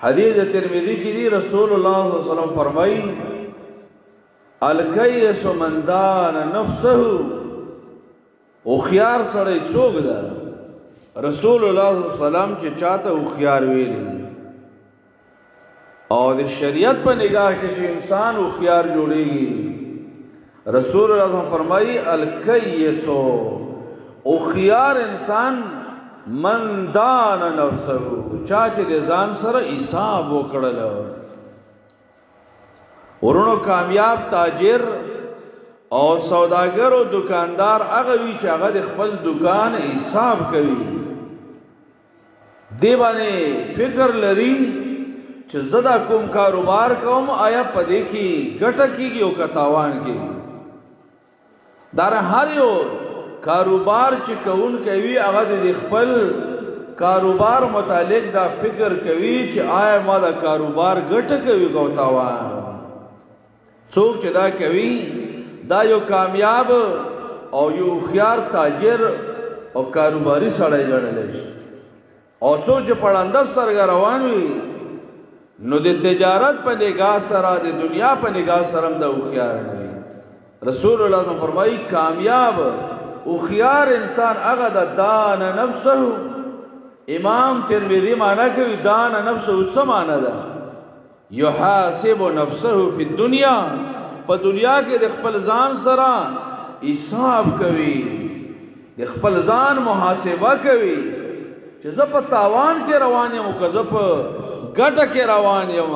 حدیث ترمذی کې دی، رسول الله صلی الله علیه وسلم فرمایي: الکیس من دان نفسه. هوښیار سړی څوک ده؟ رسول الله صلی الله علیه وسلم چې چاته هوښیار ویلی او د شریعت په نگاه کې چې انسان هوښیار جوړیږي، رسول الله صلی الله علیه وسلم فرمایي: الکیسو، هوښیار انسان، من دان نفسه، چا چې د ځان سره حساب وکړل. ورونو، کامیاب تاجر او سوداګر او دکاندار هغه وی چې هغه د خپل دکان حساب کوي، دی باندې فکر لري چې زه دا کوم کاروبار کوم، آیا په دې کې ګټه کیږي او که تاوان کیږي. دا هر یو کاروبار چې کون کوي، هغه د خپل کاروبار متعلق دا فکر کوي چې آیا ما دا کاروبار ګټه کوي که تاوان. څوک چې دا کوي، دا یو کامیاب او یو هوښیار تاجر او کاروباري سړی ګڼلی شي. او څوک چې په ړنده سترګه روان وي، نو د تجارت په نگاه سره، د دنیا په نگاه سره هم د هوښیار نه وي. رسول الله صلی فرمایي، کامیاب هوښیار انسان هغه د دان نفسه. امام ترمذی معنا کوي، دان نفسه څه معنا ده؟ یحاسب نفسه فی الدنیا، په دنیا کې د خپل ځان سره حساب کوي، د خپل ځان محاسبه کوي چې زه په تاوان کې روان یم او که زه په ګټه کې روان یم.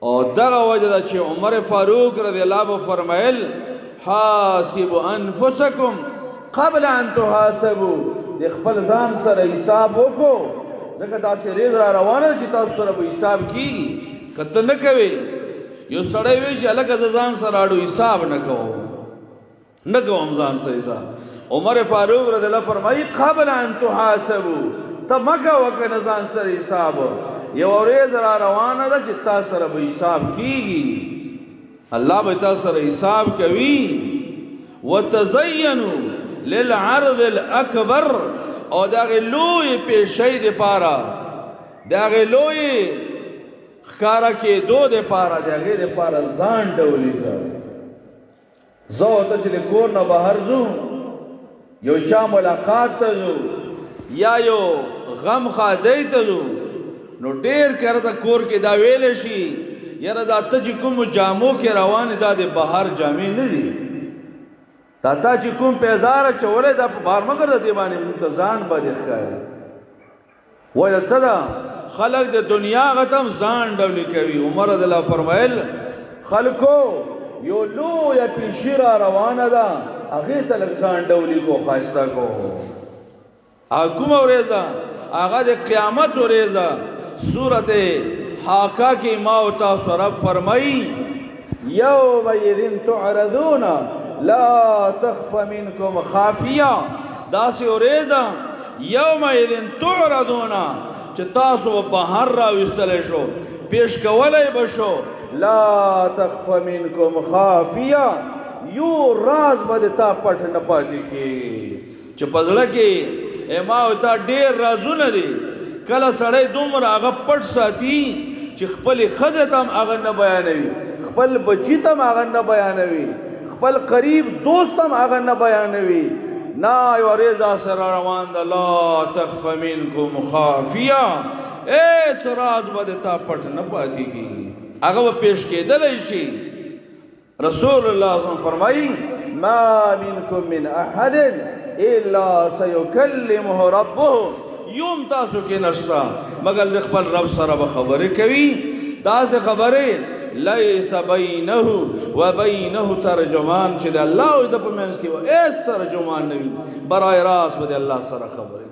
او دغه وجه ده چې عمر فاروق رضی الله عنه فرمایل: حاسبوا انفسکم قبل ان تحاسبوا. د خپل ځان سره حساب وکړو، ځکه داسې ورځ را روانه چې تاسو سره به حساب کیږي. که ته نه کوې، یو سړی وي چې هلکه زه ځان سره اړو حساب نه کوم، نه کوم ځان سره حساب. عمر فاروق رضی الله فرمایي: قبل ان تحاسبوا، ته مه کوه که نه ځان سره حساب، یو ورځ را روانه ده چې تا سره به حساب کیږي، الله به تا سره حساب کوي. وتزینوا للعرض الاکبر، او د هغې لویې پیشۍ دپاره، د هغې لویې ښکاره کېدو دپاره، د هغې دپاره ځان ډولي کړه. زه او ته چې د کور نه بهر ځو، یو چا ملاقات ته ځو یا یو غم ښادۍ ته ځو، نو ډېر کره د کور کې دا ویلی شي: یاره، دا ته چې کومو جامو کې روان، دا د بهر جامې نه دي. دا تا چې کوم پیزار اچولی، دا په بهر مه ګرځه، دې باندې مونږ ته ځان بدې ښکاري. وجه څه ده؟ خلک د دنیا غتم ځان ډولي کوي. عمر رضی الله فرمایل: خلکو، یو لویه پیشي را روانه ده، هغې ته لږ ځان ډولي کو، ښایسته کو. هغه کومه ورځ ده؟ هغه د قیامت ورځ ده. سورت حاقه کې ما او تاسو رب فرمایي: یومئذ تعرضون لا تخف منکم خافیه. داسې ورځ ده، یومئذ تعرضون، چې تاسو به بهر راویستلی شو، پیش کولی به شو. لا تخف منکم خافیه، یو راز به د تا پټ نه پاتې کېږي. چې په زړه کې ما او تا ډېر رازونه دي، کله سړی دومره هغه پټ ساتي چې خپلې ښځې ته هم هغه نه بیانوي، خپل بچي ته هم هغه نه بیانوي، خپل قریب دوست هم هغه نه بیانوي. نه، یو ورځ داسې را روان ده، لا تخف منکم خافیه، هېڅ راز به د تا پټ نه پاتې کېږي، هغه به پیش کېدلی شي. رسول الله صلی الله علیه وسلم فرمایي: ما منکم من احد الا سيكلمه ربه. یوم تاسو کې نشته مګر د خپل رب سره به خبرې کوي، داسې خبرې لیس بینه و بینه ترجمان، چې د الله او د په منځ کې به هېڅ ترجمان نه وي، برای راست به د الله سره خبرې.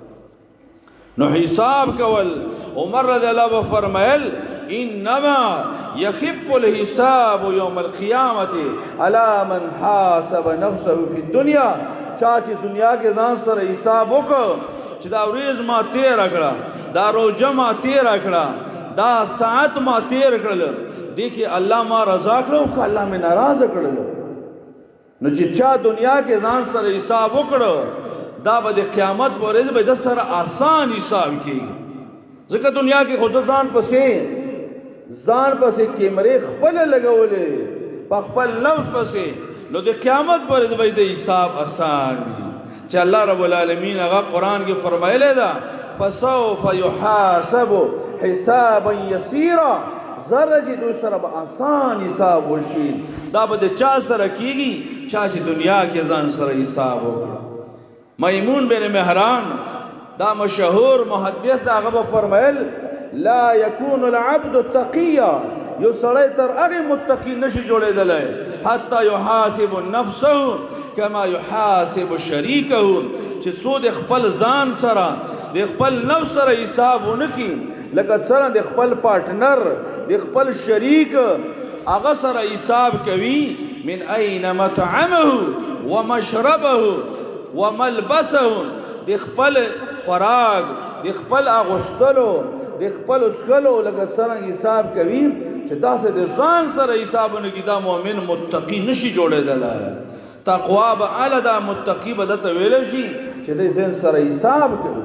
نو حساب کول، عمر رضی الله عنه فرمایل: انما يخف الحساب يوم القيامه على من حاسب نفسه في الدنيا. چا چې دنیا کې ځان سره حساب وکړ چې دا ورځ ما تیر کړه، دا روزه ما تیر کړه، دا ساعت ما تیر کړل، دې کې الله ما رضا کړو که الله مې ناراض کړل. نو چې چا دنیا کې ځان سره حساب وکړو، دا به د قیامت پر ورځ به د سره آسان حساب کیږي. ځکه دنیا کې خو ځان پسې ځان پسې کیمرې خپل لګولې، په خپل نفس پسې. نو د قیامت پر به د حساب اسان وي، چې الله رب العالمین هغه قرآن کې فرمایلی ده: فسوف يحاسب حسابا یسیرا. زره چې دوی سره به آسان حساب وشي. دا به د چا سره کیږي؟ چا چې دنیا کې ځان سره حساب وکړو. میمون بن مهران، دا مشهور محدث، دا هغه به فرمایل: لا يكون العبد تقيا، یو سړی تر هغه متقی نشي جوړېدلی، حتی يحاسب نفسه كما يحاسب شريكه، چې څو د خپل ځان سره، د خپل نفس سره حساب ونکي لکه څنګه د خپل پارټنر، د خپل شریک هغه سره حساب کوي. من اين مطعمه ومشربه وملبسه، د خپل خوراک، د خپل اغوستلو، د خپل اسکلو لکه څنګه حساب کوي، چې داسې د ځان سره حسابونه کې دا مؤمن متقی نشي جوړېدلی. تقوا به اله دا متقی به دته ویل شي چې د ځان سره حساب کوي.